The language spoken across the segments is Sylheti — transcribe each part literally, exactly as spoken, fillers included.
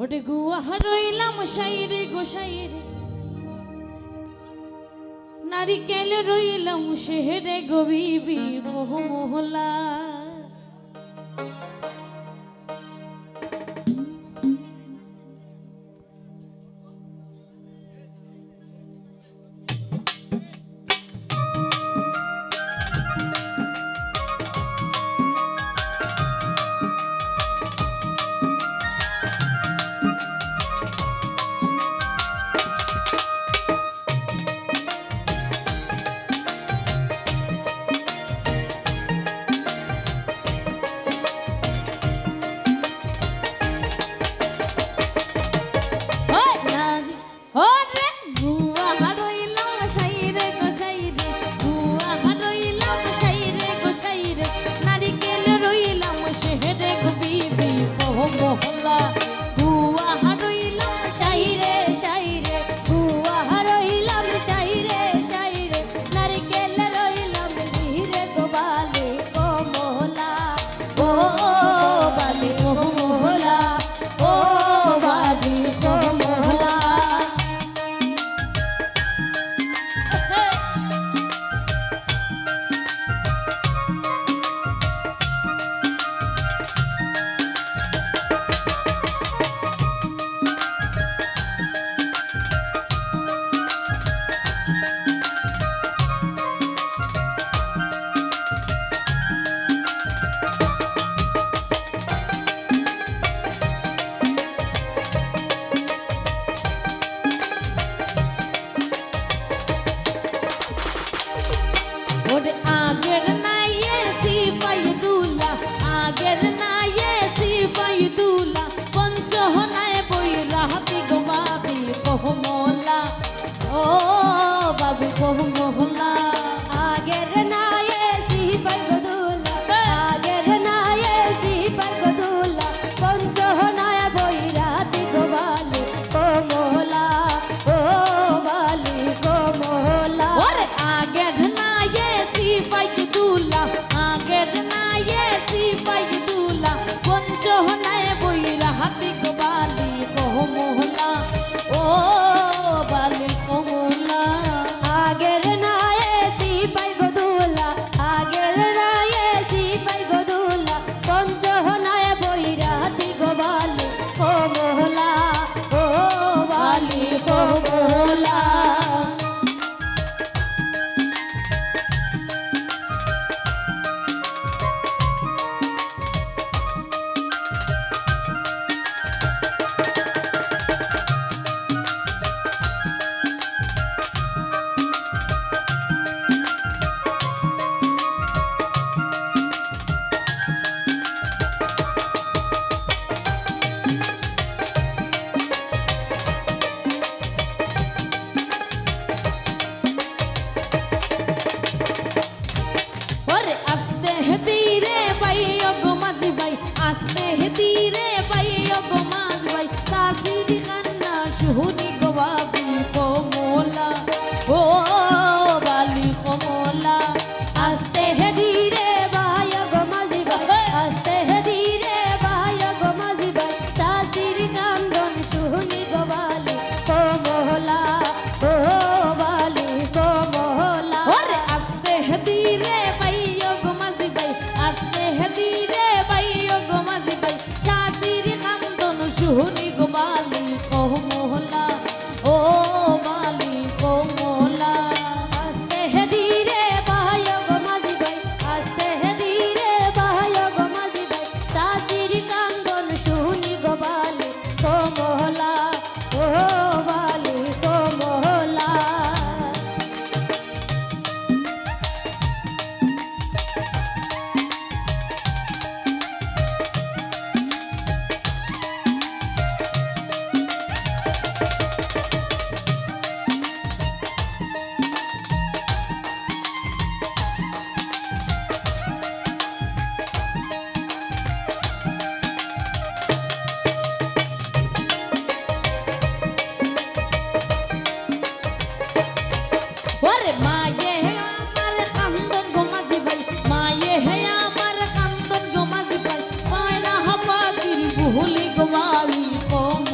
ওরে গুয়া রইলাম সাইরে গো সাইরে, নারিকেল রইলাম সেহেরে গো বিবি কমলা। ওরে গুয়া রইলাম সাইরে গো সাইরে, গুয়া রইলাম সাইরে গো সাইরে, নারিকেল রইলাম সেহেরে গো বিবি কমলা। গুয়া রইলাম সাইরে সাইরে, গুয়া রইলাম সাইরে সাইরে, নারিকেল রইলাম ধীরে গো বালি কমলা। ও বালি কমলা, ও বালি কমলা। ওরে আগের নায়ে সিপাই দুলা, আগের নায়ে সিপাই দুলা, পঞ্চহনায় বইরাতি গো বাবি কমলা। ও বাবি কমলা। আগের নায়ে সিপাই গো দুলা, আগের নায়ে সিপাই গো দুলা, পঞ্চহনায় বইরাতি গো বালি কমলা, ও বালি কমলা। ওরে আগের নায়ে সিপাই দুলা, আগের নায়ে সিপাই দুলা, পঞ্চহনায় বইরাতি গো বালি কমলা, ও বালি কমলা। আগের নায়ে সিপাই গো দুলা, আগের নায়ে সিপাই গো দুলা, পঞ্চহনায় বইরাতি গো বালি কমলা, ও বালি কমলা। ওরে আস্তে ধীরে বাইও গো মাঝি ভাই, আস্তে ধীরে বাইও গো মাঝি ভাই, চাচির কান্দন শুনি গো বাবি কমলা, ও বালি কমলা। আস্তে ধীরে বাইও গো মাঝি ভাই, আস্তে ধীরে বাইও গো মাঝি ভাই, চাচির কান্দন শুনি গো বালি কমলা, ও বালি কমলা। ওরে আস্তে ধীরে বাইও গো মাঝি ভাই, আস্তে ধীরে বাইও গো মাঝি ভাই, চাচির কান্দন শুনি গো বালি কমলা, ও বালি কমলা। আস্তে ধীরে বাইও গো মাঝি ভাই, আস্তে ধীরে বাইও গো মাঝি ভাই, চাচির কান্দন শুনি গো বালি কমলা, ও বালি কমলা। ওরে মায়ে হে আমার কান্দন গো মাঝি ভাই, মায়ে হে আমার কান্দন গো মাঝি ভাই, ময়না হাফাতির বুহুলি গো বালি কম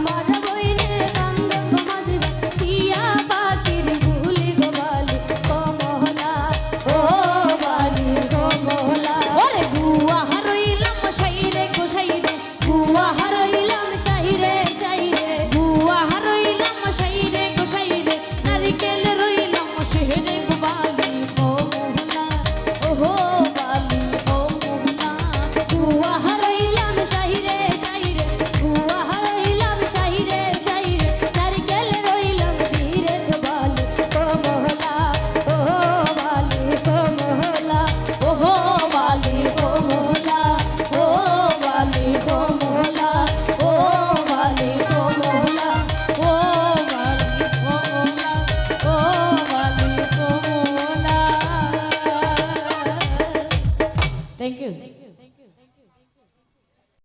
আমার বইনে কান্দে গো মাঝি ভাই, টিয়া পাখির বুলি গো বালি কমলা, ও বালি কমলা। ওরে গুয়া হারইলাম সাইরে গো সাইরে, গুয়া হারইলাম সাইরে সাইরে, গুয়া হারইলাম সাইরে গো সাইরে, নারিকেল রইলাম শহরে গো বালি কমলা, ওহো বালি কমলা। গুয়া হারইলাম সাইরে সাইরে, গুয়া হারইলাম সাইরে সাইরে, নারিকেল রইলাম তীরে গো বালি কমলা, ওহো বালি কমলা, ওহো বালি কমলা, ও বালি কমলা, ও বালি কমলা, ও বালি কমলা, ও বালি কমলা। Thank you.